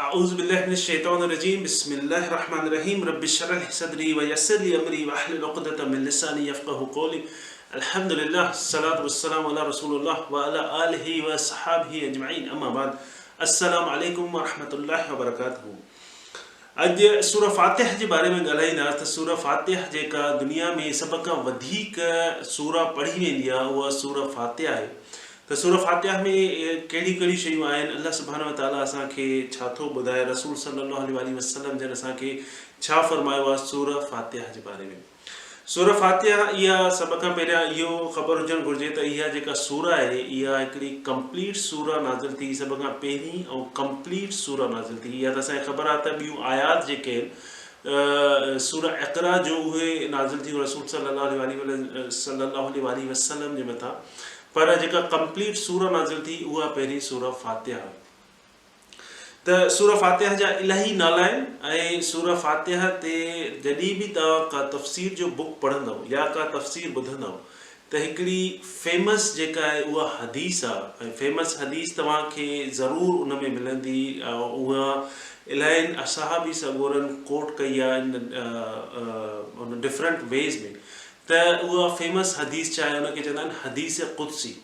اعوذ بالله من الشيطان الرجيم بسم الله الرحمن الرحيم رب اشرح لي صدري ويسر لي امري واحلل عقدة من لساني يفقهوا قولي الحمد لله الصلاة والسلام على رسول الله وعلى آله واصحابه اجمعين اما بعد السلام عليڪم ورحمة الله وبرڪاته اڄ سورة فاتح جي باري ۾ ڳالهائينداس ته سورة فاتح جيڪا دنيا ۾ سڀ کان وڌيڪ سورة پڙهي ويندي آهي اها سورة فاتح آهي ته سورة فاتح ۾ ڪهڙيون ڪهڙيون شيون آهن الله سبحانه وتعالي اسان کي ڇا ٿو ٻڌائي رسول صلي الله عليه واٰله وسلم جن اسان کي ڇا فرمايو آهي سورة فاتح جي باري ۾ سورة فاتحه اها سڀ کان پهريان اهو خبر هجڻ گهرجي ته اها جيڪا سورة آهي اها هڪڙي ڪمپليٽ سورة نازل ٿي سڀ کان پهرين ۽ ڪمپليٽ سورة نازل ٿي اها ته اسان کي خبر آهي ته ٻيون آيات جيڪي آهن سورة اقرا جو اهي نازل ٿيون رسول صلي الله عليه وآله صلي الله عليه وآله وسلم جي مٿان پر جيڪا ڪمپليٽ سورة نازل ٿي اها پهرين سورة فاتحه هئي. ته سورة فاتحه جا الاهي نالا آهن ۽ سورة فاتحه تي جڏهن به توهان ڪا تفسير جو بڪ پڙهندؤ يا ڪا تفسير ٻڌندؤ ته هڪڙي فيمس جيڪا آهي اها حديث آهي ۽ فيمس حديث توهان کي ضرور ان ۾ ملندي اها الاهين اصحابي سڳورن ڪوٽ ڪئي آهي ان ڊفرنٽ ويز ۾ ته اها فيمس حديث ڇا آهي ان کي چوندا آهن حديث قدسي.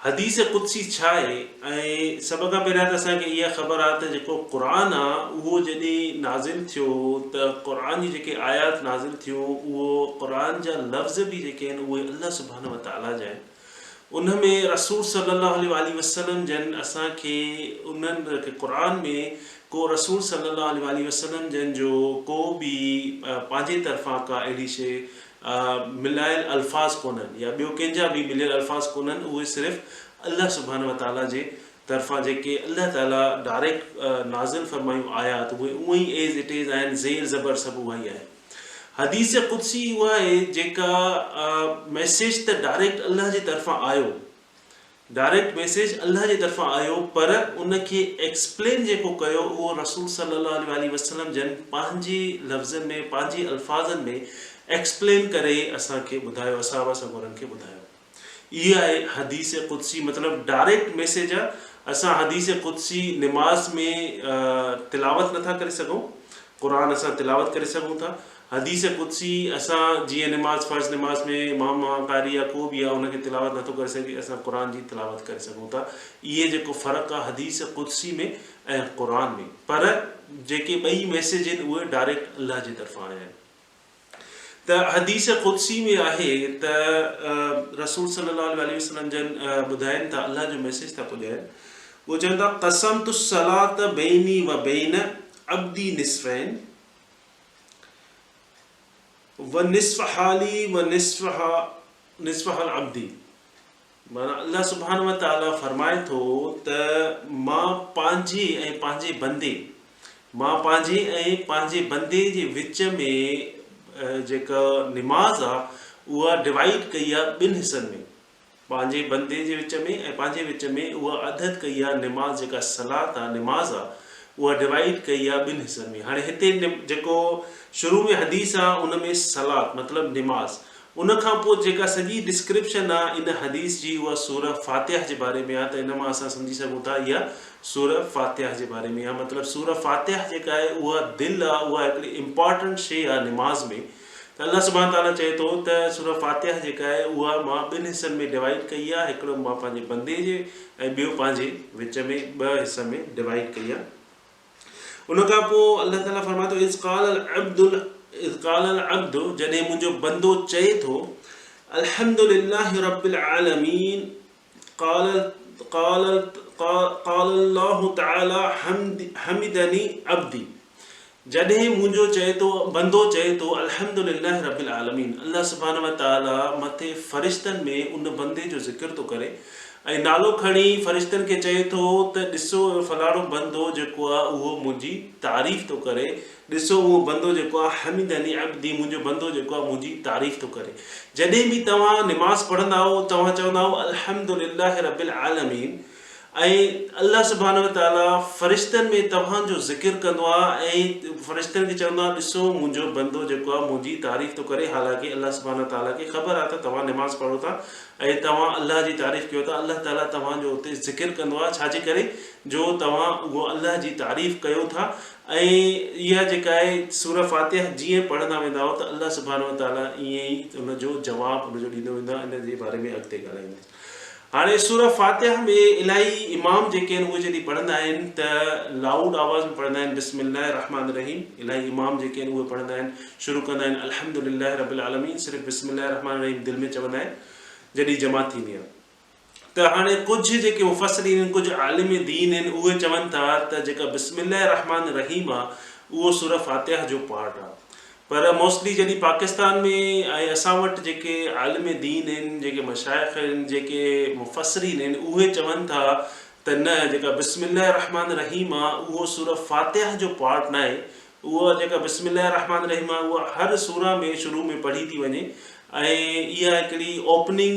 حديث قدسي ڇا آهي؟ ۽ سڀ کان پهريان ته اسان کي اها خبر آهي ته جيڪو قرآن آهي اهو جڏهن نازل ٿيو ته قرآن جي جيڪي آيات نازل ٿيون اهو قرآن جا لفظ به جيڪي آهن اهي الله سبحانه وتعاليٰ جا آهن ان ۾ رسول صلي الله عليه واٰله وسلم جن اسان کي انهن قرآن ۾ ڪو رسول صلي الله عليه واٰله وسلم جن جو ڪو به پنهنجي طرفان ڪا اهڙي شيء ملايل الفاظ ڪونهن يا ٻيو ڪنهن جا به مليل الفاظ ڪونهن اهي صرف الله سبحانه وتعاليٰ جي طرفان جيڪي الله تعاليٰ ڊائريڪٽ نازل فرمايون آيات اهي اونئن ئي ايز it is آهن زير زبر سڀ اها ئي آهي حديث قدسي اها آهي جيڪا ميسيج ته ڊائريڪٽ الله جي طرفان آيو ڊائريڪٽ ميسيج الله جي طرفان آيو پر ان کي ايڪسپلين جيڪو ڪيو اهو رسول صلي الله عليه واٰله وسلم جن پنهنجي لفظن ۾ پنهنجي الفاظن ۾ ايڪسپلين ڪري اسان کي ٻڌايو اصحابه سڳورن کي ٻڌايو اهي آهي حديث قدسي مطلب ڊائريڪٽ ميسيج آ اسان حديث قدسي نماز ۾ تلاوت نٿا ڪري سگهون قرآن اسان تلاوت ڪري سگهون ٿا حديث قدسي اسان جيئن نماز فرض نماز ۾ امام قاري يا ڪو به آ ان کي تلاوت نٿو ڪري سگهي اسان قرآن جي تلاوت ڪري سگهون ٿا اهي جيڪو فرق آ حديث قدسي ۾ ۽ قرآن ۾ پر جيڪي ٻئي ميسيج آهن اهي ڊائريڪٽ الله جي طرفان آيا آهن ته حديث قدسي ۾ آهي ته رسول صلي الله عليه وسلم جن ٻڌائين ٿا الله جو ميسيج ٿا پڄائين اهو چون ٿا قسمت الصلاة بيني وبين عبدي نصفين و نصف حالي و نصف حال عبدي معنيٰ الله سبحانه وتعاليٰ فرمائي ٿو ته مان پنهنجي ۽ پنهنجي بندي مان پنهنجي ۽ پنهنجي بندي جي وچ ۾ جيڪا نماز آ اها ڊوائيڊ ڪئي آ ٻن حصن ۾ پنهنجي بندي جي وچ ۾ ۽ پنهنجي وچ ۾ اها اڌ اڌ ڪئي آ نماز جيڪا صلات آ نماز آ اها ڊوائيڊ ڪئي آ ٻن حصن ۾ هاڻي هتي جيڪو شروع ۾ حديث آ ان ۾ صلات مطلب نماز ان کان پوء جيڪا سڄي ڊسڪرپشن آ ان حديث جي اها سوره فاتحه جي باري ۾ آ ته ان مان اسان سمجهي سگهون ٿا اها سوره فاتحه جي باري ۾ آ مطلب سوره فاتحه جيڪا آهي اها دل آ اها هڪڙي امپارٽنٽ شي آ نماز ۾ ته الله سبحانه تعاليٰ چئي ٿو ته سوره فاتحه جيڪا آهي اها مان ٻن حصن ۾ ڊوائيڊ ڪئي آهي هڪڙو مان پنهنجي بندي جي ۽ ٻيو پنهنجي وچ ۾ ٻه حصن ۾ ڊوائيڊ ڪئي آهي ان کان پوء الله تعاليٰ فرمائي ٿو اذ قال العبد اذ قال العبد جڏهن منهنجو بندو چئي ٿو الحمد لله رب العالمين قال قال قال الله تعالي حمد حمدني عبدي جڏهن منهنجو چئي ٿو بندو چئي ٿو الحمد لله رب العالمين الله سبحانه وتعالي مٿي فرشتن ۾ ان بندي جو ذڪر ٿو ڪري ۽ نالو کڻي فرشتن کي چئي ٿو ته ڏسو فلاڻو بندو جيڪو آهي اهو منهنجي تعريف ٿو ڪري ڏسو اهو بندو جيڪو آهي حمدني عبدي منهنجو بندو جيڪو آهي منهنجي تعريف ٿو ڪري. جڏهن به توهان نماز پڙهندا آهيو توهان چوندا آهيو الحمد لله رب العالمين. ۽ الله سبحانه وتعاليٰ فرشتن ۾ توهان جو ذڪر ڪندو آهي ۽ فرشتن کي چوندو آهي ڏسو منهنجو بندو جيڪو آهي منهنجي تعريف ٿو ڪري حالانڪه الله سبحانه وتعاليٰ کي خبر آهي ته توهان نماز پڙهو ٿا ۽ توهان الله جي تعريف ڪيو ٿا الله تعاليٰ توهان جو اتي ذڪر ڪندو آهي ڇا جي ڪري جو توهان اهو الله جي تعريف ڪيو ٿا ۽ اها جيڪا آهي سوره فاتحه جيئن پڙهندا ويندا آهيو ته الله سبحانه وتعاليٰ ائين ئي ان جو جواب ان جو ڏيندو ويندو آهي ان جي باري ۾ اڳتي ڳالهائيندس. هاڻي سوره فاتحه ۾ الاهي امام جيڪي آهن اهي جڏهن پڙهندا آهن ته لائوڊ آواز ۾ پڙهندا آهن بسم الله الرحمٰن الرحيم الاهي امام جيڪي آهن اهي پڙهندا آهن شروع ڪندا آهن الحمد لله رب العالمين صرف بسم الله الرحمٰن الرحيم دل ۾ چوندا آهن جڏهن جماعت ٿيندي آهي ته هاڻي ڪجهه جيڪي مفسرين آهن ڪجهه عالم دين آهن اهي چون ٿا ته جيڪا بسم الله الرحمٰن الرحيم آهي اهو سوره فاتحه جو پارٽ آهي پر موسٽلي جڏهن پاڪستان ۾ ۽ اسان وٽ جيڪي عالم دين آهن، جيڪي مشائخ آهن، جيڪي مفسرين آهن اهي چون ٿا ته نه جيڪا بسم الله الرحمٰن الرحيم آ اهو سوره فاتحه جو پارٽ ناهي اها جيڪا بسم الله الرحمٰن الرحيم آ اها هر سوره ۾ شروع ۾ پڙهي ٿي وڃي ۽ اها هڪڙي اوپننگ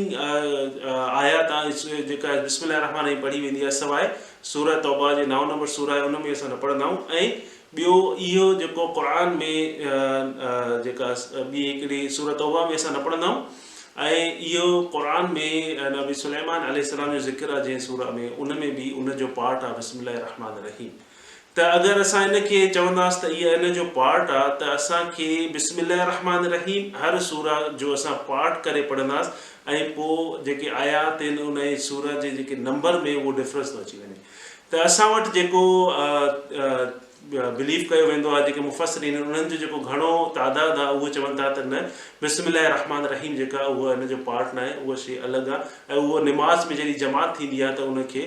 آيات آ جيڪا بسم الله الرحمٰن الرحيم پڙهي ويندي آ سواء سوره توبه جي نائون نمبر سوره آهي ان ۾ اسان نه پڙهندا آهيون ۽ ٻيو اهو جيڪو قرآن ۾ جيڪا ٻي هڪڙي سورة توبه ۾ اسان نه پڙهندا آهيون ۽ اهو قرآن ۾ نبي سليمان عليه السلام جو ذڪر آهي جنهن سورة ۾ ان ۾ به ان جو پارٽ آهي بسم الله الرحمٰن الرحيم ته اگر اسان ان کي چونداس ته اها ان جو پارٽ آهي ته اسان کي بسم الله الرحمٰن الرحيم هر سورة جو اسان پارٽ ڪري پڙهنداس ۽ پوء جيڪي آيات آهن ان سورة جي جيڪي نمبر ۾ اهو ڊفرنس ٿو اچي وڃي ته اسان وٽ جيڪو بليف ڪيو ويندو آهي جيڪي مفسرين آهن انهن جو جيڪو گهڻو تعداد آهي اهو چون ٿا ته نه بسم الله الرحمٰن الرحيم جيڪا اهو ان جو پارٽ ناهي اها شي الڳ آهي ۽ اهو نماز ۾ جڏهن جماعت ٿيندي آهي ته ان کي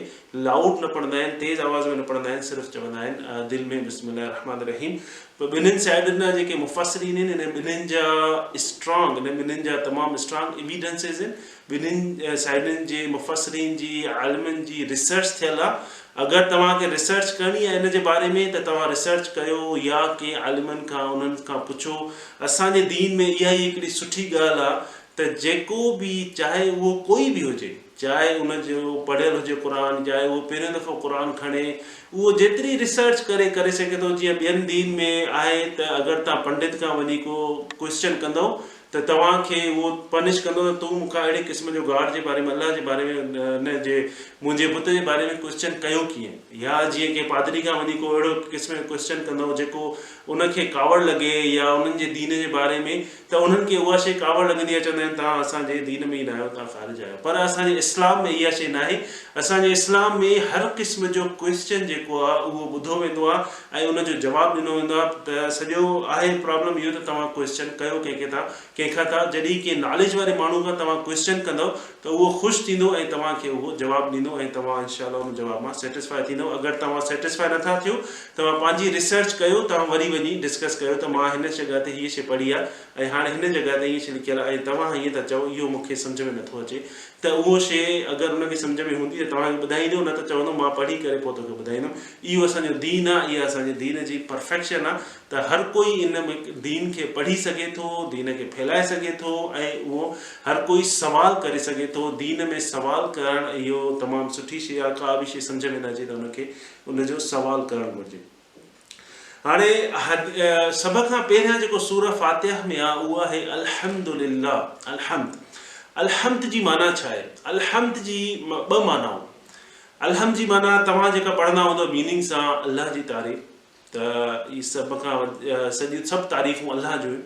لائوڊ نه پڙهندا آهن تيز آواز ۾ نه پڙهندا آهن صرف چوندا آهن دل ۾ بسم الله الرحمٰن الرحيم پر ٻنهين سائيڊن جا جيڪي مفسرين آهن انهن ٻنهين جا اسٽرانگ انهن ٻنهين جا تمام اسٽرانگ ايويڊنسز آهن ٻنهين سائيڊن جي مفسرين جي عالمن جي ريسرچ ٿيل آ اگر توهان کي ريسرچ ڪرڻي آ ان جي باري ۾ ته توهان ريسرچ ڪيو يا ڪنهن عالمن کان انهن کان پڇو اسان جي دين ۾ اها ئي هڪڙي سٺي ڳالهه آ ته جيڪو به چاهي اهو ڪوئي به هجي چاهي ان جو پڙهيل هجي قرآن چاهي اهو پهريون دفعو قرآن کڻي اهو جيتري ريسرچ ڪري ڪري سگهي ٿو جيئن ٻين دين ۾ آهي ته اگر توهان پنڊت کان وڃي ڪو ڪوئسچن ڪندؤ ته توهان کي اهو پنش ڪندو ته تون مون کان اهڙي قسم جو گاڊ جي باري ۾ الله جي باري ۾ نه جي منهنجي بت جي باري ۾ ڪوئسچن ڪيو ڪيئن يا جيئن ڪنهن پادري کان وڃي ڪو اهڙو قسم جو ڪوئسچن ڪندو جيڪو ان کي ڪاوڙ لڳي يا انهن جي دين جي باري ۾ ته انهن کي اها شيء ڪاوڙ لڳندي آهي چوندا آهن توهان اسان جي دين ۾ ئي ناهيو توهان خارج آهيو پر اسان جي اسلام ۾ اها شيء ناهي اسان جي اسلام ۾ هر قسم جو ڪوئسچن جيڪو آهي اهو ٻڌو ويندو آهي ۽ ان جو جواب ڏنو ويندو آهي ته سڄو آهي پرابلم اهو ته توهان ڪوئسچن ڪيو ڪنهن کي ٿا ڪنهن کان ٿا جڏهن ڪنهن ناليج واري ماڻهو کان توهان ڪوئسچن ڪندؤ ته اهو خوش ٿيندو ۽ توهان کي اهو جواب ڏيندو ۽ توهان انشاء الله ان جواب مان سيٽسفائي ٿيندؤ اگر توهان سيٽسفائي نٿا ٿيو توهان پنهنجي ريسرچ ڪيو توهان وري وڃي ڊسڪس ڪيو ته مان هن جڳهه تي هيء شي پڙهي آهي ۽ هاڻي هن جڳهه تي هيء شي لکيل آهي ۽ توهان هيئن ٿا چئو اهو مون کي سمجهه ۾ نٿو اچي ته اهو شيء اگر ان کي سمجهه ۾ هوندي ته توهان کي ٻڌائيندو نه ته چوندو مان پڙهي ڪري پوء توکي ٻڌائيندم. اهو اسان جو دين آهي، اها اسان جي دين جي پرفيڪشن آهي ته هر ڪوئي ان دين کي پڙهي سگهي ٿو، دين کي ڦهلائي سگهي ٿو ۽ اهو هر ڪوئي سوال ڪري سگهي ٿو. دين ۾ سوال ڪرڻ اهو تمام سٺي شيء آهي، ڪا به شيء سمجهه ۾ نه اچي ته ان کي ان جو سوال ڪرڻ گهرجي. هاڻي سڀ کان پهريان جيڪو سوره فاتحه ۾ آ اهو آهي الحمد لله الحمد الحمد جي معنيٰ ڇا آهي الحمد جي ٻه معنائون الحمد جي معنيٰ توهان جيڪا پڙهندا هوندو ميننگ سان الله جي تعريف ته هي سڀ کان سڄيون سڀ تعريفون الله جون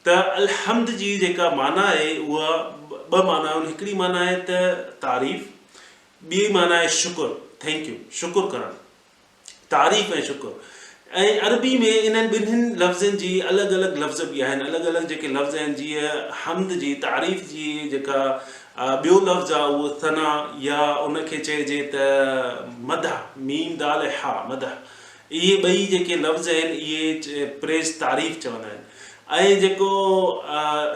ته الحمد جي جيڪا معنيٰ آهي اها ٻه معنائون هڪڙي معنيٰ آهي ته تعريف ٻي معنيٰ آهي شڪر thank you شڪر ڪرڻ تعريف ۽ شڪر ۽ عربي ۾ انهن ٻنهين لفظن جي الڳ الڳ لفظ به آهن الڳ الڳ جيڪي لفظ آهن جيئن حمد جي تعريف جي جيڪا ٻيو لفظ آهي اهو ثنا يا ان کي چئجي ته مدح ميم دال ۽ حا مدح اهي ٻئي جيڪي لفظ آهن اهي پريز تعريف چوندا آهن ۽ جيڪو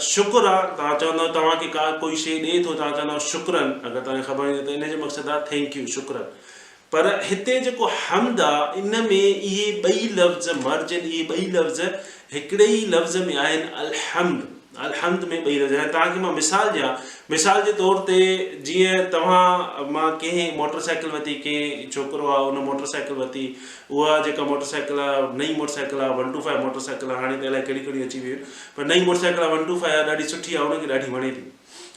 شڪر آهي توهان چوندؤ توهان کي ڪا ڪوئي شيء ڏئي ٿو توهان چوندؤ شڪرن اگر توهان کي خبر هجي ته ان جو مقصد آهي thank you شڪرن پر هتي جيڪو حمد آ ان ۾ اهي ٻئي لفظ مرج آهن، اهي ٻئي لفظ هڪڙي ئي لفظ ۾ آهن الحمد. الحمد ۾ ٻئي لفظ هاڻي توهان کي مان مثال ڏيان مثال جي طور تي جيئن توهان مان ڪنهن موٽر سائيڪل ورتي ڪنهن ڇوڪرو آ ان موٽر سائيڪل ورتي اها جيڪا موٽر سائيڪل آ نئين موٽر سائيڪل آ one two five motor cycle آ هاڻي ته الائي ڪهڙيون ڪهڙيون اچي ويون آهن پر نئين موٽر سائيڪل آ ون ٽو فائيو آ ڏاڍي سٺي آ ان کي ڏاڍي وڻي ٿي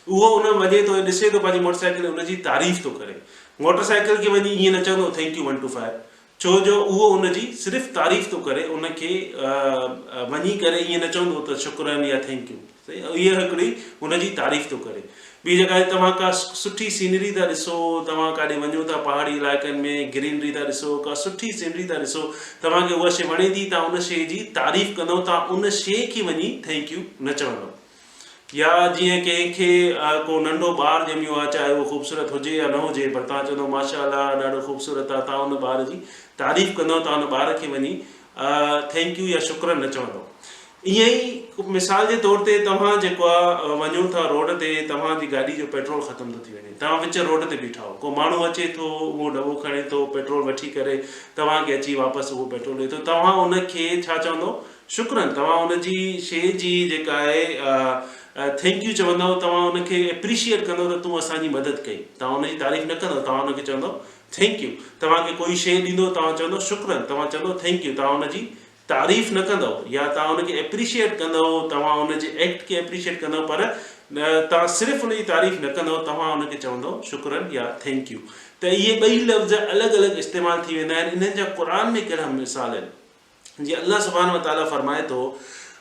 اهو ان وڃي ٿو ڏسي ٿو پنهنجي موٽر سائيڪل ان جي تعريف ٿو ڪري موٽر سائيڪل کي وڃي ائين نه چوندو thank you one two five ڇو جو اهو ان جي صرف تعريف ٿو ڪري ان کي وڃي ڪري ائين نه چوندو ته شڪرن يا thank you صحيح اها هڪڙي ان جي تعريف ٿو ڪري ٻي جڳهه تي توهان ڪا سٺي سينري ٿا ڏسو توهان ڪاڏي وڃو ٿا پهاڙي علائقن ۾ گرينري ٿا ڏسو ڪا سٺي سينري ٿا ڏسو توهان کي اها شي وڻي ٿي توهان ان شي جي تعريف ڪندو توهان ان شي کي وڃي thank you نه چوندو يا جيئن ڪنهن کي ڪو ننڍو ٻار ڄميو آهي چاهي اهو خوبصورت هجي يا نه هجي پر توهان چوندؤ ماشاء الله ڏاڍو خوبصورت آهي توهان ان ٻار جي تعريف ڪندؤ توهان ان ٻار کي وڃي thank you يا شڪرن نه چوندؤ ائين ئي مثال جي طور تي توهان جيڪو آهي وڃو ٿا روڊ تي توهان جي گاڏي جو پيٽرول ختم ٿو ٿي وڃي توهان وچ روڊ تي بيٺا آهيو ڪو ماڻهو اچي ٿو اهو ڊٻو کڻي ٿو پيٽرول وٺي ڪري توهان کي اچي واپس اهو پيٽرول ڏي ٿو توهان ان کي ڇا چوندؤ شڪرن توهان ان جي شيء جي جيڪا آهي thank you چوندؤ توهان ان کي اپريشيئيٽ ڪندؤ ته تون اسان جي مدد ڪئي توهان ان جي تعريف نه ڪندؤ توهان ان کي چوندؤ thank you توهان کي ڪوئي شيء ڏيندو توهان چوندؤ شڪرن توهان چوندؤ thank you توهان ان جي تعريف نه ڪندؤ يا توهان ان کي اپريشيئيٽ ڪندؤ توهان ان جي ايڪٽ کي اپريشيئيٽ ڪندؤ پر توهان صرف ان جي تعريف نه ڪندؤ توهان ان کي چوندؤ شڪرن يا thank you ته اهي ٻئي لفظ الڳ الڳ استعمال ٿي ويندا آهن انهن جا قرآن ۾ ڪهڙا مثال آهن جيئن الله سبحانه وتعاليٰ فرمائي ٿو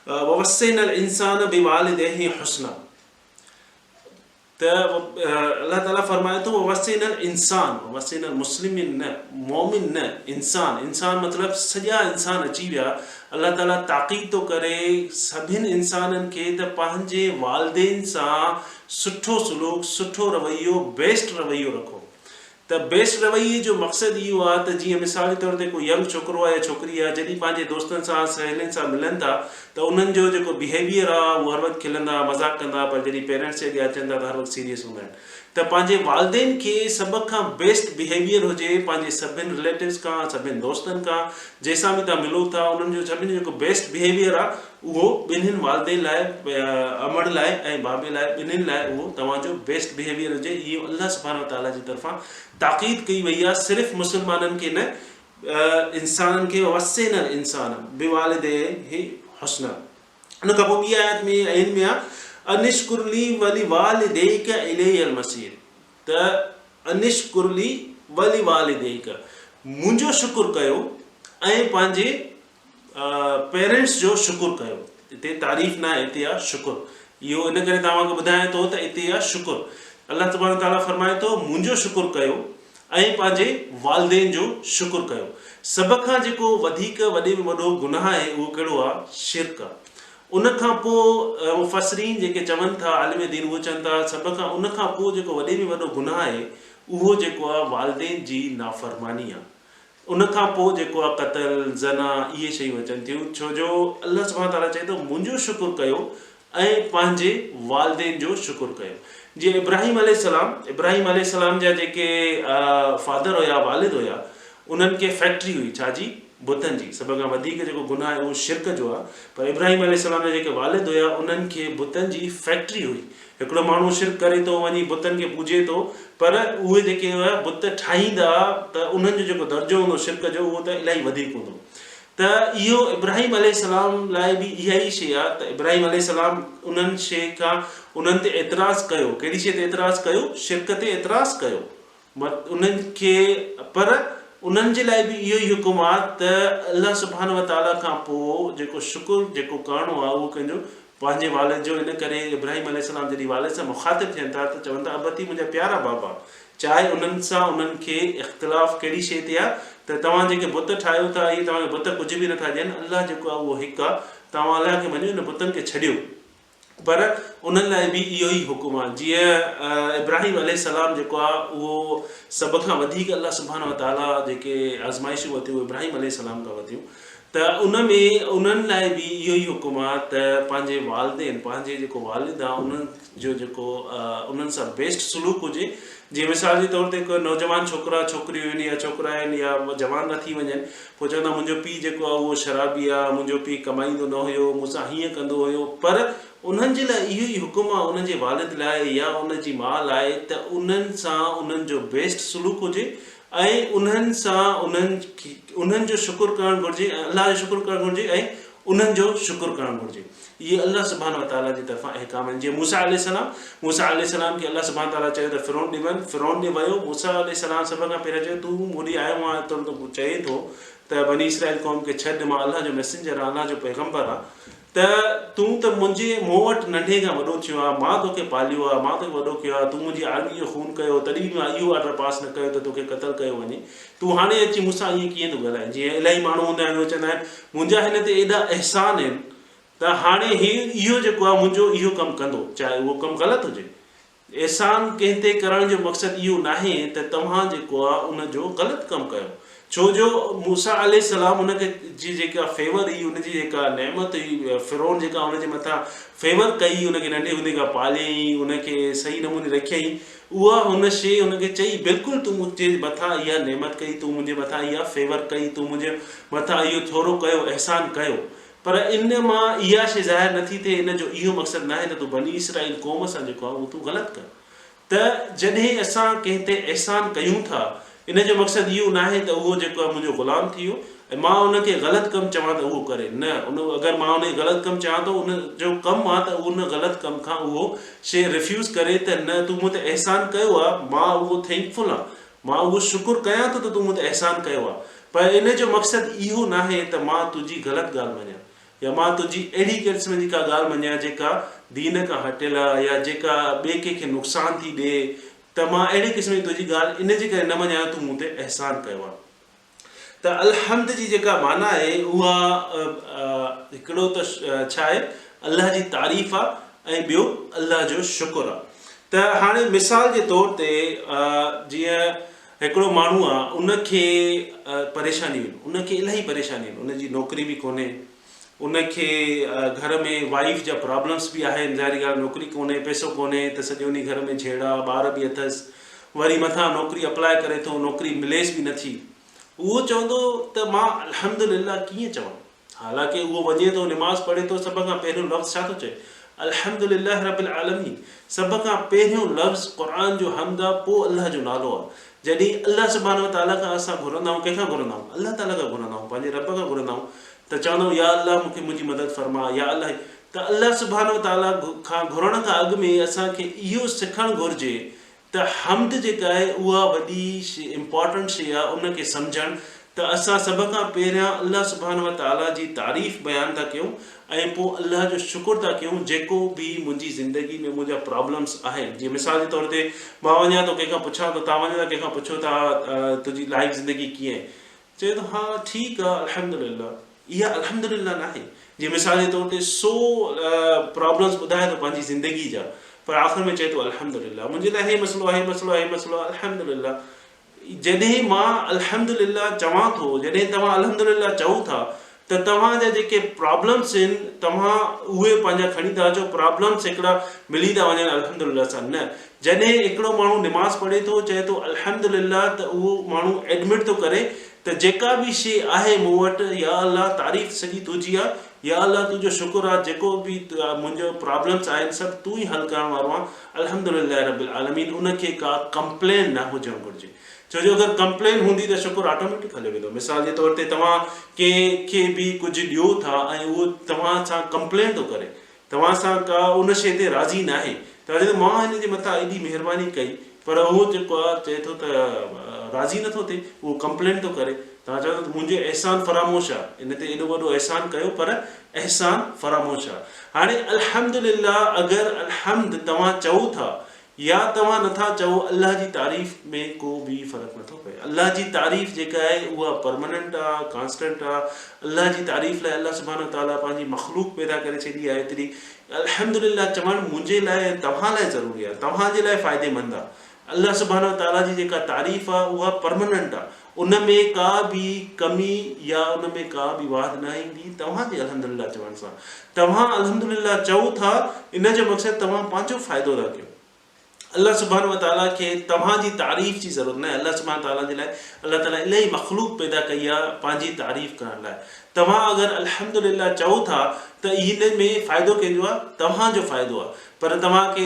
ووصينا الانسان بوالديه حسنا ته الله تعاليٰ فرمائي ٿو ووصينا الانسان ووصينا المسلمين نه مؤمن نه انسان انسان مطلب سڄا انسان اچي ويا الله تعاليٰ تاڪيد ٿو ڪري سڀن انسانن کي ته پنهنجي والدين سان سٺو سلوڪ سٺو رويو بيسٽ رويو رکو ته بيسٽ رويي جو مقصد اهو آهي ته جيئن مثال جي طور تي ڪو ينگ ڇوڪرو آهي يا ڇوڪري آهي جڏهن پنهنجي دوستن سان سهيلين سان ملن ٿا ته انهن جو جيڪو بيهيويئر آهي اهو هر وقت کلندا مذاق ڪندا پر جڏهن پيرنٽس جي اڳيان اچن ٿا ته هر وقت سيريس هوندا آهن ته پنهنجي والدين کي سڀ کان بيسٽ بيهيويئر هجي پنهنجي سڀن رليٽوز کان سڀن دوستن کان جنهن سان به توهان ملو ٿا انهن جو سڀني جو جيڪو بيسٽ بيهيويئر آهي اهو ٻنهين والدين لاء امڙ لاء ۽ بابي لاء ٻنهين لاء اهو توهان جو بيسٽ بيهيويئر هجي اهو الله سبحانه وتعاليٰ جي طرفان تاڪيد ڪئي وئي آهي صرف مسلمانن کي نه انسانن کي وصينا الانسان بوالديه حسنا ان کان پوء ٻي آيت ۾ عين ۾ آهي ان اشڪر لي ولوالديڪ الي المصير ته ان اشڪر لي ولوالديڪ منهنجو شڪر ڪيو ۽ پنهنجي پيرنٽس جو شڪر ڪيو اتي تعريف ناهي اتي آ شڪر اهو ان ڪري توهان کي ٻڌايان ٿو ته اتي آ شڪر الله تبارڪ تعالي فرمائي ٿو منهنجو شڪر ڪيو ۽ پنهنجي والدين جو شڪر ڪيو سڀ کان جيڪو وڌيڪ وڏي ۾ وڏو گناهه آهي اهو ڪهڙو آ شرڪ آ ان کان پوء مفسرين جيڪي چون ٿا عالم دين اهو چون ٿا سڀ کان ان کان پوء جيڪو وڏي ۾ وڏو گناهه آهي اهو جيڪو آ والدين جي نافرماني آ ان کان پوء جيڪو آ قتل، زنا اهي شيون اچن ٿيون ڇو جو الله سبحانه وتعاليٰ چئي ٿو منهنجو شڪر ڪيو ۽ پنهنجي والدين جو شڪر ڪيو جيئن ابراهيم عليه السلام ابراهيم عليه السلام جا جيڪي فادر هيا والد هيا انهن کي فيڪٽري هئي ڇا جي بتن جي سڀ کان وڌيڪ جيڪو گناهه آهي اهو شرڪ جو آ پر ابراهيم عليه السلام جا جيڪي والد هيا انهن کي بتن جي فيڪٽري هئي هڪڙو ماڻهو شرڪ ڪري ٿو وڃي بتن کي پوڄي ٿو پر اهي جيڪي بت ٺاهيندا ته انهن جو جيڪو درجو هوندو شرڪ جو اهو ته الاهي وڌيڪ هوندو ته اهو ابراهيم عليه السلام لاء به اها ئي شيء آهي ته ابراهيم عليه السلام انهن شيء کان انهن تي اعتراض ڪيو ڪهڙي شيء تي اعتراض ڪيو شرڪ تي اعتراض ڪيو انهن کي پر انهن جي لاء به اهو ئي حڪم آهي ته الله سبحانه وتعاليٰ کان پوء جيڪو شڪر جيڪو ڪرڻو آهي اهو ڪنهن جو پنهنجي والد جو ان ڪري ابراهيم عليه السلام جڏهن والد سان مخاطب ٿين ٿا ته چون ٿا ابتي منهنجا پيارا بابا چاهي انهن سان انهن کي اختلاف ڪهڙي شيء تي آهي ته توهان جيڪي بت ٺاهيو ٿا اهي توهان کي بت ڪجهه به نٿا ڏين الله جيڪو آهي اهو هڪ آهي توهان الله کي مڃيو ان بتن کي ڇڏيو پر انهن لاء به اهو ئي حڪم آهي جيئن ابراهيم عليه السلام جيڪو آهي اهو سڀ کان وڌيڪ الله سبحانه وتعاليٰ جيڪي آزمائشون ورتيون اهي ابراهيم عليه السلام کان ورتيون ته ان ۾ انهن لاء به اهو ئي حڪم آ ته پنهنجي والدين، پنهنجي جيڪو والد آ انهن جو جيڪو انهن سان بيسٽ سلوڪ هجي. جيئن مثال جي طور تي ڪو نوجوان ڇوڪرا ڇوڪريون آهن يا ڇوڪرا آهن يا جوان ٿا ٿي وڃن پوء چوندا منهنجو پيء جيڪو آ اهو شرابي آ، منهنجو پيء ڪمائيندو نه هيو، مون سان هيئن ڪندو هيو پر انهن جي لاء اهو ئي حڪم آ ان جي والد لاء يا ان جي ماء لاء ته انهن سان انهن جو بيسٽ سلوڪ هجي ۽ انهن سان انهن انهن جو شڪر ڪرڻ گهرجي ۽ الله جو شڪر ڪرڻ گهرجي ۽ انهن جو شڪر ڪرڻ گهرجي. اهي الله سبحانه وتعاليٰ جي طرفان احڪام آهن. جيئن موسيٰ عليه السلام، موسيٰ عليه السلام کي الله سبحانه وتعاليٰ چيو ته فرعون ڏي وڃ، فرعون ڏي ويو، موسيٰ عليه السلام سڀ کان پهريان چيو تون مون ڏي آيو آهين تون چئين ٿو ته بني اسرائيل قوم کي ڇڏ مان الله جو ميسينجر آهيان الله جو پيغمبر آهيان ته تون ته منهنجي مون وٽ ننڍي کان وڏو ٿيو آهين، مان توکي پاليو آهي، مان توکي وڏو ڪيو آهي، تون منهنجي آرمي جو خون ڪيو، تڏهن به مان اهو آرڊر پاس نه ڪيو ته توکي قتل ڪيو وڃي، تون هاڻي اچي مون سان ائين ڪيئن ٿو ڳالهائين؟ جيئن الاهي ماڻهو هوندا آهن، اهي چوندا آهن، منهنجا هن تي ايڏا احسان آهن ته هاڻي هي اهو جيڪو آهي منهنجو اهو ڪم ڪندو، چاهي اهو ڪم غلط هجي. احسان ڪنهن تي ڪرڻ جو مقصد اهو ناهي ته توهان جيڪو آهي ان جو غلط ڪم ڪيو ڇو جو موسيٰ عليه السلام ان کي جي جيڪا فيور هئي ان جي جيڪا نعمت هئي فرعون جيڪا ان جي مٿان فيور ڪئي ان کي ننڍي هوندي کان پاليائين ان کي صحيح نموني رکيائين اها هن شيء ان کي چئي بلڪل تون منهنجي مٿان اها نعمت ڪئي تون منهنجي مٿان اها فيور ڪئي تون منهنجي مٿان اهو ٿورو ڪيو احسان ڪيو پر ان مان اها شيء ظاهر نٿي ٿئي، ان جو اهو مقصد ناهي ته تون بني اسرائيل قوم سان جيڪو آهي اهو تون غلط ڪر. ته جڏهن اسان ڪنهن تي احسان ڪيون ٿا، ان جو مقصد اهو ناهي ته اهو جيڪو آهي منهنجو غلام ٿي ويو ۽ مان ان کي غلط ڪم چوان ته اهو ڪري. نه، ان اگر مان ان کي غلط ڪم چوان ٿو، ان جو ڪم آهي ته ان غلط ڪم کان اهو شيء ريفيوز ڪري ته نه تون مون تي احسان ڪيو آهي، مان اهو ٿينڪفل آهيان، مان اهو شڪر ڪيان ٿو ته تون مون تي احسان ڪيو آهي، پر ان جو مقصد اهو ناهي ته مان تنهنجي غلط ڳالهه مڃان يا مان تنهنجي اهڙي قسم جي ڪا ڳالهه مڃان جيڪا دين کان هٽيل آهي يا جيڪا ٻئي ڪنهن کي نقصان ٿي ڏئي ته مان اهڙي قسم جي تنهنجي ڳالهه ان جي ڪري نه مڃان ته تون مون تي احسان ڪيو آهي. ته الحمد جي جيڪا معنيٰ آهي اها هڪڙو ته ڇا آهي الله جي تعريف آهي ۽ ٻيو الله جو شڪر آهي ته هاڻي مثال جي طور تي جيئن هڪڙو ماڻهو آهي ان کي پريشانيون آهن ان کي الاهي پريشانيون آهن ان جي نوڪري به ڪونهي ان کي گهر ۾ وائيف جا پرابلمس به آهن ظاهري ڳالهه نوڪري ڪونهي پئسو ڪونهي ته سڄو ڏينهن گهر ۾ جهيڙا ٻار به اٿس وري مٿان نوڪري اپلاء ڪري ٿو نوڪري مليس به نٿي اهو چوندو ته مان الحمدلله ڪيئن چوان حالانڪه اهو وڃي ٿو نماز پڙهي ٿو سڀ کان پهريون لفظ ڇا ٿو چئي الحمدلله رب العالمين سڀ کان پهريون لفظ قرآن جو حمد آ پوء الله جو نالو آ جڏهن الله سبحانه وتعاليٰ کان اسان گهرندا آهيون ڪنهن کان گهرندا آهيون الله تعاليٰ کان گهرندا آهيون پنهنجي رب کان گهرندا آهيون ته چوندا آهيون يا الله مون کي منهنجي مدد فرما يا الله ته الله سبحانه وتعاليٰ کان گهرڻ کان اڳ ۾ اسان کي اهو سکڻ گهرجي ته حمد جيڪا آهي اها وڏي شي امپارٽنٽ شي آهي ان کي سمجهڻ ته اسان سڀ کان پهريان الله سبحانه وتعاليٰ جي تعريف بيان ٿا ڪيون ۽ پوء الله جو شڪر ٿا ڪيون جيڪو به منهنجي زندگي ۾ منهنجا پرابلمس آهن جيئن مثال جي طور تي مان وڃان ٿو ڪنهن کان پڇان ٿو توهان وڃو ٿا ڪنهن کان پڇو ٿا تنهنجي لائيف زندگي ڪيئن آهي چئي ٿو ها ٺيڪ آهي الحمدلله اها الحمدلله ناهي جيئن مثال جي طور تي سو پرابلمس ٻڌائي ٿو پنهنجي زندگي جا پر آخر ۾ چئي ٿو الحمدلله منهنجي لاء هي مسئلو آهي هي مسئلو آهي هي مسئلو آهي الحمدلله جڏهن مان الحمد لله چوان ٿو، جڏهن توهان الحمد لله چئو ٿا ته توهان جا جيڪي پرابلمس آهن توهان اهي پنهنجا کڻي ٿا اچو، پرابلمس هڪڙا ملي ٿا وڃن الحمد لله سان نه. جڏهن هڪڙو ماڻهو نماز پڙهي ٿو چئي ٿو الحمد لله ته اهو ماڻهو ايڊمٽ ٿو ڪري ته جيڪا به شيء آهي مون وٽ يا الله تعريف سڄي تنهنجي آهي، يا الله تنهنجو شڪر آهي جيڪو به منهنجو پرابلمس آهن سڀ تون ئي حل ڪرڻ وارو آهين. الحمدلله رب العالمين ان کي ڪا ڪمپلين نه هجڻ گهرجي ڇو جو اگر ڪمپلين هوندي ته شڪر آٽوميٽڪ هليو ويندو مثال جي طور تي توهان ڪنهن کي به ڪجهه ڏيو ٿا ۽ اهو توهان سان ڪمپلين ٿو ڪري توهان سان ڪا ان شيء تي راضي ناهي توهان چئو مان هن جي مٿان ايڏي مهرباني ڪئي پر اهو جيڪو آهي چئي ٿو ته راضي نٿو ٿئي اهو ڪمپلين ٿو ڪري توهان چئو ٿا ته منهنجو احسان فراموش آ، ان تي ايڏو وڏو احسان ڪيو پر احسان فراموش آ. هاڻي الحمدلله اگر الحمد توهان چئو ٿا يا توهان نٿا چئو الله جي تعريف ۾ ڪو به فرق نٿو پئي. الله جي تعريف جيڪا آهي اها پرماننٽ آ، ڪانسٽنٽ آ. الله جي تعريف لاء الله سبحانه وتعاليٰ پنهنجي مخلوق پيدا ڪري ڇڏي آهي ايتري. الحمدلله چوڻ منهنجي لاء ۽ توهان لاء ضروري آ، توهان جي لاء فائديمند آ. الله سبحانه وتعاليٰ جي جيڪا تعريف آ اها پرماننٽ آ. ان ۾ ڪا به ڪمي يا ان ۾ ڪا به واڌ نه ايندي توهان جي الحمدلله چوڻ سان. توهان الحمدلله چئو ٿا ان جو مقصد توهان پنهنجو فائدو ٿا ڪيو. الله سبحانه وتعاليٰ کي توهان جي تعريف جي ضرورت ناهي. الله سبحانه وتعاليٰ جي لاء الله تعاليٰ الاهي مخلوق پيدا ڪئي آهي پنهنجي تعريف ڪرڻ لاء. توهان اگر الحمدلله چئو ٿا ته ان ۾ فائدو ڪنهن جو آهي؟ توهان جو فائدو آهي. پر توهان کي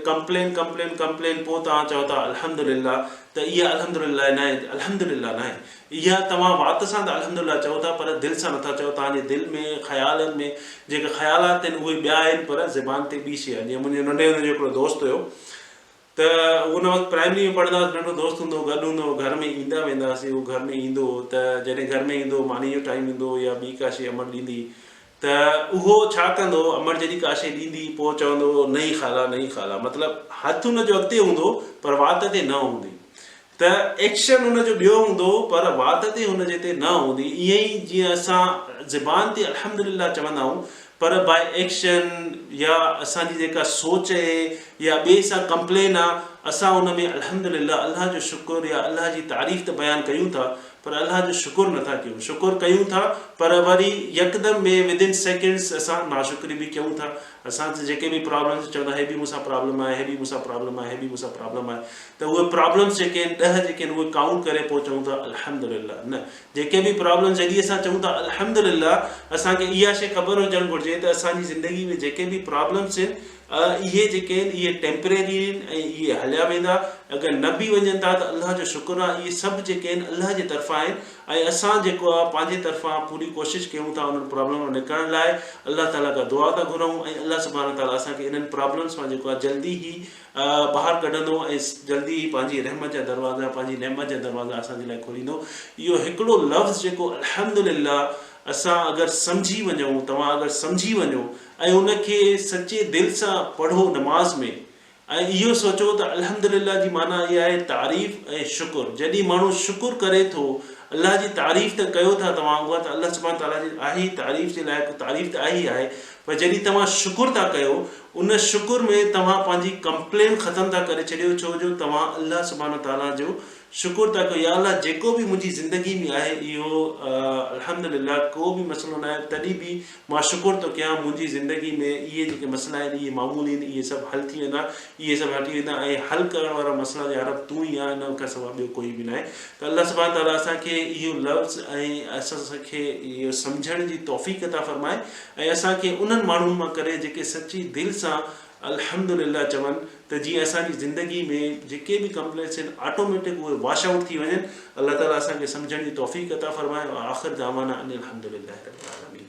ڪمپلين ڪمپلين ڪمپلين پوء توهان چئو ٿا الحمدلله ته اها الحمدلله ناهي الحمدلله ناهي اها توهان وات سان ته الحمدلله چئو ٿا پر دل سان نٿا چئو توهان جي دل ۾ خيالن ۾ جيڪي خيالات آهن اهي ٻيا آهن پر زبان تي ٻي شيء آهي جيئن منهنجو ننڍي هوندي جو هڪڙو دوست هيو ته ان وقت پرائمري ۾ پڙهندا هئاسين ننڍو دوست هوندو هو گڏ هوندو هو گهر ۾ ايندا ويندا هئاسين هو گهر ۾ ايندو هو ته جڏهن گهر ۾ ايندو هو ماني جو ٽائيم هوندو هو يا ٻي ڪا شيء امڙ ڏيندي ته اهو ڇا ڪندو هو امڙ جڏهن ڪا شيء ڏيندي پوء چوندو هو نهين خالا نهين خالا مطلب هٿ ان جو اڳتي هوندو هو پر وات تي نه هوندي ته ايڪشن ان جو ٻيو هوندو هو پر وات تي هن جي تي نه هوندي ائين ئي جيئن اسان زبان تي الحمدلله چوندا آهيون پر باء ايڪشن يا اسان جي جيڪا سوچ اهي يا ٻئي سان ڪمپلين آ اسان ان ۾ الحمدلله الله جو شڪر يا الله جي تعريف ته بيان ڪيون ٿا پر الله جو شڪر نٿا ڪيون شڪر ڪيون ٿا پر وري يڪدم ۾ ود ان سيڪنڊس اسان ناشڪري به ڪيون ٿا اسان تي جيڪي به پرابلمس چوندا هي به مون سان پرابلم آهي هي به مون سان پرابلم آهي هي به مون سان پرابلم آهي ته اهي پرابلمس جيڪي آهن ڏهه جيڪي آهن اهي ڪائونٽ ڪري پوء چئون ٿا الحمدلله نه جيڪي به پرابلمس جڏهن اسان چئون ٿا الحمدلله اسان کي اها شيء خبر هجڻ گهرجي ته اسان جي زندگي ۾ جيڪي به پرابلمس آهن اهي جيڪي آهن اهي ٽيمپريري آهن ۽ اهي هليا ويندا اگر نه به وڃن ٿا ته الله جو شڪر آهي اهي سڀ جيڪي آهن الله جي طرفان آهن ۽ اسان جيڪو آهي پنهنجي طرفان پوري ڪوشش ڪيون ٿا انهن پرابلم مان نڪرڻ لاء الله تعالي کان دعا ٿا گهرون ۽ الله سبحانه تعالي اسان کي انهن پرابلمس مان جيڪو آهي جلدي ئي ٻاهر ڪڍندو ۽ جلدي ئي پنهنجي رحمت جا دروازا پنهنجي نعمت جا دروازا اسان جي لاء کوليندو اهو هڪڙو لفظ جيڪو الحمدلله اسان اگر سمجهي وڃون توهان اگر سمجهي وڃو ۽ ان کي سچي دل سان پڙهو نماز ۾ ۽ اهو سوچو ته الحمدلله جي معنيٰ اها آهي تعريف ۽ شڪر جڏهن ماڻهو شڪر ڪري ٿو الله جي تعريف ته ڪيو ٿا توهان اها ته الله سبحانه تعاليٰ جي آهي ئي تعريف جي لائق تعريف ته آهي ئي آهي پر جڏهن توهان شڪر ٿا ڪيو ان شڪر ۾ توهان پنهنجي ڪمپلين ختم ٿا ڪري ڇڏيو ڇو جو توهان الله سبحانه تعاليٰ جو شڪر ٿا ڪيو يا الله جيڪو به منهنجي زندگي ۾ آهي اهو الحمدلله ڪو به مسئلو ناهي تڏهن به مان شڪر ٿو ڪيان منهنجي زندگي ۾ اهي جيڪي مسئلا آهن اهي معمولي آهن اهي سڀ حل ٿي ويندا اهي سڀ هٽي ويندا ۽ حل ڪرڻ وارا مسئلا يا رب تون ئي آهين ان کان سواء ٻيو ڪوئي به ناهي ته الله سبحانه تعالٰي اسان کي اهو لفظ ۽ اسان کي اهو سمجهڻ جي توفيق عطا فرمائي ۽ اسان کي انهن ماڻهن مان ڪري جيڪي سچي دل سان الحمدلله چون ته جيئن اسان جي زندگي ۾ جيڪي به ڪمپلينس آهن آٽوميٽڪ اهي واش آئوٽ ٿي وڃن الله تعالي اسان کي سمجهڻ جي توفيق عطا فرمائي واخر دعوانا ان الحمدلله رب العالمين.